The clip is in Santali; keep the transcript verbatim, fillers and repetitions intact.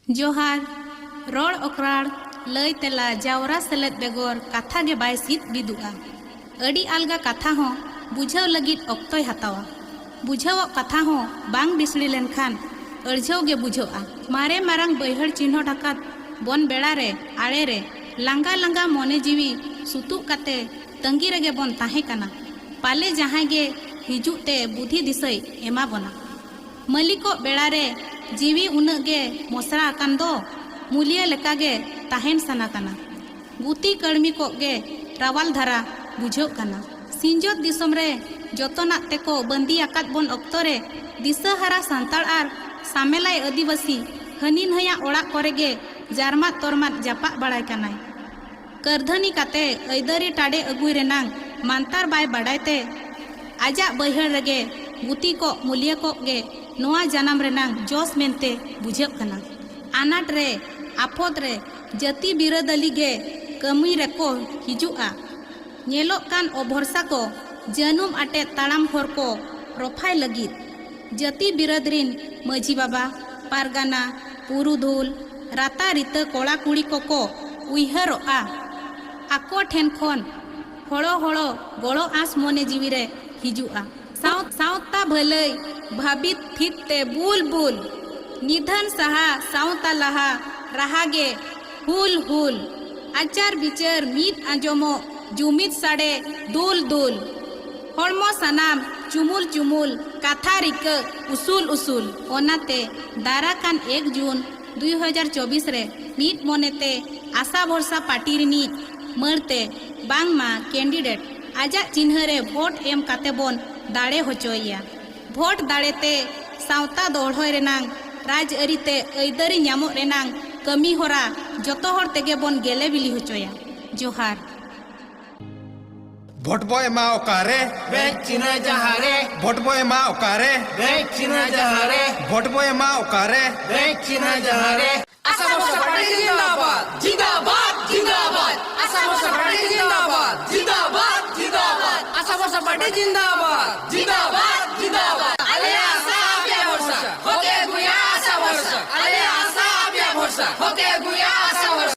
ᱡᱚᱦᱟᱨ᱾ ᱨᱚᱲ ᱚᱠᱨᱟᱲ, ᱞᱟᱹᱭ ᱛᱮᱞᱟ, ᱡᱟᱣᱨᱟ ᱥᱮᱞᱮᱫ ᱵᱮᱜᱚᱨ ᱠᱟᱛᱷᱟ ᱜᱮ ᱵᱟᱭ ᱥᱤᱫ ᱵᱤᱫᱩᱜᱼᱟ᱾ ᱟᱹᱰᱤ ᱟᱞᱜᱟ ᱠᱟᱛᱷᱟ ᱦᱚᱸ ᱵᱩᱡᱷᱟᱹᱣ ᱞᱟᱹᱜᱤᱫ ᱚᱠᱛᱚᱭ ᱦᱟᱛᱟᱣᱟ᱾ ᱵᱩᱡᱷᱟᱹᱣᱚᱜ ᱠᱟᱛᱷᱟ ᱦᱚᱸ ᱵᱟᱝ ᱵᱤᱥᱲᱤ ᱞᱮᱱᱠᱷᱟᱱ ᱟᱹᱲᱡᱷᱟᱹᱣ ᱜᱮ ᱵᱩᱡᱷᱟᱹᱜᱼᱟ᱾ ᱢᱟᱨᱮ ᱢᱟᱨᱟᱝ ᱵᱟᱹᱭᱦᱟᱹᱲ ᱪᱤᱱᱦᱟᱹ ᱟᱠᱟᱫ ᱵᱚᱱ ᱵᱮᱲᱟ ᱨᱮ, ᱟᱲᱮ ᱨᱮ, ᱞᱟᱸᱜᱟ ᱞᱟᱸᱜᱟ ᱢᱚᱱᱮ ᱡᱤᱣᱤ ᱥᱩᱛᱩᱜ ᱠᱟᱛᱮ ᱛᱟᱺᱜᱤ ᱨᱮᱜᱮ ᱵᱚᱱ ᱛᱟᱦᱮᱸ ᱠᱟᱱᱟ᱾ ᱯᱟᱞᱮ ᱡᱟᱦᱟᱸᱭ ᱜᱮ ᱦᱤᱡᱩᱜ ᱛᱮ ᱵᱩᱫᱷᱤ ᱫᱤᱥᱟᱹᱭ ᱮᱢᱟ ᱵᱚᱱᱟ᱾ ᱢᱟᱹᱞᱤᱠᱚᱜ ᱵᱮᱲᱟ ᱨᱮ ᱡᱤᱣᱤ ᱩᱱᱟᱹᱜ ᱜᱮ ᱢᱚᱥᱨᱟ ᱟᱠᱟᱱ ᱫᱚ, ᱢᱩᱞᱤᱭᱟᱹ ᱞᱮᱠᱟ ᱜᱮ ᱛᱟᱦᱮᱱ ᱥᱟᱱᱟ ᱠᱟᱱᱟ᱾ ᱜᱩᱛᱤ ᱠᱟᱹᱲᱢᱤ ᱠᱚᱜ ᱜᱮ ᱨᱟᱣᱟᱞ ᱫᱷᱟᱨᱟ ᱵᱩᱡᱷᱟᱹᱜ ᱠᱟᱱᱟ᱾ ᱥᱤᱧᱡᱚᱛ ᱫᱤᱥᱚᱢ ᱨᱮ ᱡᱚᱛᱚᱱᱟᱜ ᱛᱮᱠᱚ ᱵᱟᱹᱱᱫᱤ ᱟᱠᱟᱫ ᱵᱚᱱ ᱚᱠᱛᱚ ᱨᱮ, ᱫᱤᱥᱟᱹ ᱦᱟᱨᱟ ᱥᱟᱱᱛᱟᱲ ᱟᱨ ᱥᱟᱢᱮᱞᱟᱭ ᱟᱹᱫᱤᱵᱟᱹᱥᱤ ᱦᱟᱹᱱᱤ ᱱᱷᱟᱹᱭᱟᱜ ᱚᱲᱟᱜ ᱠᱚᱨᱮ ᱜᱮ ᱡᱟᱨᱢᱟᱫ ᱛᱚᱨᱢᱟᱫ ᱡᱟᱯᱟᱜ ᱵᱟᱲᱟᱭ ᱠᱟᱱᱟᱭ᱾ ᱠᱟᱹᱨᱫᱷᱟᱹᱱᱤ ᱠᱟᱛᱮ ᱟᱹᱭᱫᱟᱹᱨᱤ ᱴᱟᱰᱮ ᱟᱹᱜᱩᱭ ᱨᱮᱱᱟᱝ ᱢᱟᱱᱛᱟᱨ ᱵᱟᱭ ᱵᱟᱰᱟᱭ ᱛᱮ, ᱟᱡᱟᱜ ᱵᱟᱹᱭᱦᱟᱹᱲ ᱨᱮᱜᱮ ᱜᱩᱛᱤ ᱠᱚᱜ ᱢᱩᱞᱤᱭᱟᱹ ᱠᱚᱜ ᱜᱮ ᱱᱚᱣᱟ ᱡᱟᱱᱟᱢ ᱨᱮᱱᱟᱝ ᱡᱚᱥ ᱢᱮᱱᱛᱮ ᱵᱩᱡᱷᱟᱹᱜ ᱠᱟᱱᱟ᱾ ᱟᱱᱟᱴ ᱨᱮ, ᱟᱯᱷᱚᱛ ᱨᱮ ᱡᱟᱹᱛᱤ ᱵᱤᱨᱟᱹᱫᱟᱹᱞᱤ ᱜᱮ ᱠᱟᱹᱢᱤ ᱨᱮᱠᱚ ᱦᱤᱡᱩᱜᱼᱟ᱾ ᱧᱮᱞᱚᱜ ᱠᱟᱱ ᱚᱵᱷᱚᱨᱥᱟ ᱠᱚ ᱡᱟᱹᱱᱩᱢ ᱟᱴᱮᱫ ᱛᱟᱲᱟᱢ ᱦᱚᱨ ᱠᱚ ᱨᱚᱯᱷᱟᱭ ᱞᱟᱹᱜᱤᱫ᱾ ᱡᱟᱹᱛᱤ ᱵᱤᱨᱟᱹᱫ ᱨᱤᱱ ᱢᱟᱹᱡᱷᱤ ᱵᱟᱵᱟ, ᱯᱟᱨᱜᱟᱱᱟ, ᱯᱩᱨᱩᱫᱷᱩᱞ, ᱨᱟᱛᱟ ᱨᱤᱛᱟᱹ ᱠᱚᱲᱟ ᱠᱩᱲᱤ ᱠᱚᱠᱚ ᱩᱭᱦᱟᱹᱨᱚᱜᱼᱟ᱾ ᱟᱠᱚ ᱴᱷᱮᱱ ᱠᱷᱚᱱ ᱦᱚᱲᱚ ᱦᱚᱲᱚ ᱜᱚᱲᱚ ᱟᱸᱥ ᱢᱚᱱᱮ ᱡᱤᱣᱤ ᱨᱮ ᱦᱤᱡᱩᱜᱼᱟ᱾ ᱥᱟᱶ-, ᱥᱟᱶᱛᱟ ᱵᱷᱟᱹᱞᱟᱹᱭ ᱵᱷᱟᱹᱵᱤᱛ ᱛᱷᱤᱛ ᱛᱮ ᱵᱩᱞ ᱵᱩᱞ, ᱱᱤᱫᱷᱟᱹᱱ ᱥᱟᱦᱟ ᱥᱟᱶᱛᱟ ᱞᱟᱦᱟ ᱨᱟᱦᱟ ᱜᱮ ᱦᱩᱞ ᱦᱩᱞ, ᱟᱪᱟᱨ ᱵᱤᱪᱟᱹᱨ ᱢᱤᱫ ᱟᱸᱡᱚᱢᱚᱜ ᱡᱩᱢᱤᱫ ᱥᱟᱰᱮ ᱫᱩᱞ ᱫᱩᱞ, ᱦᱚᱲᱢᱚ ᱥᱟᱱᱟᱢ ᱪᱩᱢᱩᱞ ᱪᱩᱢᱩᱞ, ᱠᱟᱛᱷᱟ ᱨᱤᱠᱟᱹ ᱩᱥᱩᱞ ᱩᱥᱩᱞ᱾ ᱚᱱᱟᱛᱮ ᱫᱟᱨᱟ ᱠᱟᱱ ᱮᱠ ᱡᱩᱱ ᱫᱩᱭ ᱦᱟᱡᱟᱨ ᱪᱚᱵᱵᱤᱥ ᱨᱮ ᱢᱤᱫ ᱢᱚᱱᱮᱛᱮ ᱟᱥᱟ ᱵᱷᱚᱨᱥᱟ ᱯᱟᱨᱴᱤ ᱨᱤᱱᱤᱡ ᱢᱟᱹᱲ ᱛᱮ ᱵᱟᱝᱢᱟ ᱠᱮᱱᱰᱤᱰᱮᱴ ᱟᱡᱟᱜ ᱪᱤᱱᱦᱟᱹ ᱨᱮ ᱵᱷᱳᱴ ᱮᱢ ᱠᱟᱛᱮ ᱵᱚᱱ ᱫᱟᱲᱮ ᱦᱚᱪᱚᱭᱮᱭᱟ᱾ ᱵᱷᱳᱴ ᱫᱟᱲᱮ ᱛᱮ ᱥᱟᱶᱛᱟ ᱫᱚᱦᱲᱚᱭ ᱨᱮᱱᱟᱝ, ᱨᱟᱡᱽᱟᱹᱨᱤ ᱛᱮ ᱟᱹᱭᱫᱟᱹᱨᱤ ᱧᱟᱢᱚᱜ ᱨᱮᱱᱟᱝ ᱠᱟᱹᱢᱤ ᱦᱚᱨᱟ ᱡᱚᱛᱚ ᱦᱚᱲ ᱛᱮᱜᱮ ᱵᱚᱱ ᱜᱮᱞᱮ ᱵᱤᱞᱤ ᱦᱚᱪᱚᱭᱟ᱾ ᱡᱚᱦᱟᱨ᱾ ᱵᱷᱳᱴ ᱵᱚ ᱮᱢᱟ ᱚᱠᱟᱨᱮ? ᱵᱮᱜᱽ ᱪᱤᱱᱦᱟᱹ ᱡᱟᱦᱟᱸ ᱨᱮ᱾ ᱵᱷᱳᱴ ᱵᱚ ᱮᱢᱟ ᱚᱠᱟᱨᱮ? ᱵᱮᱜᱽ ᱪᱤᱱᱦᱟᱹ ᱡᱟᱦᱟᱸ ᱨᱮ᱾ ᱵᱷᱳᱴ ᱵᱚ ᱮᱢᱟ ᱚᱠᱟᱨᱮ? ᱵᱮᱜᱽ ᱪᱤᱱᱦᱟᱹ ᱡᱟᱦᱟᱸ ᱨᱮ᱾ ᱟᱥᱟ ᱵᱷᱚᱨᱥᱟ ᱯᱟᱨᱴᱤ ᱡᱤᱱᱫᱟᱵᱟᱫ᱾ ᱡᱤᱱᱫᱟᱵᱟᱫ, ᱡᱤᱱᱫᱟᱵᱟᱫ᱾ ᱟᱥᱟ ᱵᱷᱚᱨᱥᱟ ᱯᱟᱨᱴᱤ ᱡᱤᱱᱫᱟᱵᱟᱫ᱾ ᱡᱤᱱᱫᱟᱵᱟᱫ, ᱡᱤᱱᱫᱟᱵᱟᱫ᱾ ᱟᱥᱟ ᱵᱷᱚᱨᱥᱟ ᱯᱟᱨᱴᱤ ᱡᱤᱱᱫᱟᱵᱟᱫ᱾ ᱡᱤᱱᱫᱟᱵᱟᱫ, ᱡᱤᱱᱫᱟᱵᱟᱫ᱾ ᱟᱞᱮᱭᱟᱜ ᱟᱥᱟ ᱟᱯᱮᱭᱟᱜ ᱵᱷᱚᱨᱥᱟ᱾ ᱦᱚᱠ ᱮ ᱟᱹᱜᱩᱭᱟ ᱟᱥᱟ ᱵᱷᱚᱨᱥᱟ᱾ ᱟᱞᱮᱭᱟᱜ ᱟᱥᱟ ᱟᱯᱮᱭᱟᱜ ᱦᱚᱛᱮ ᱟᱹᱜᱩᱭᱟ᱾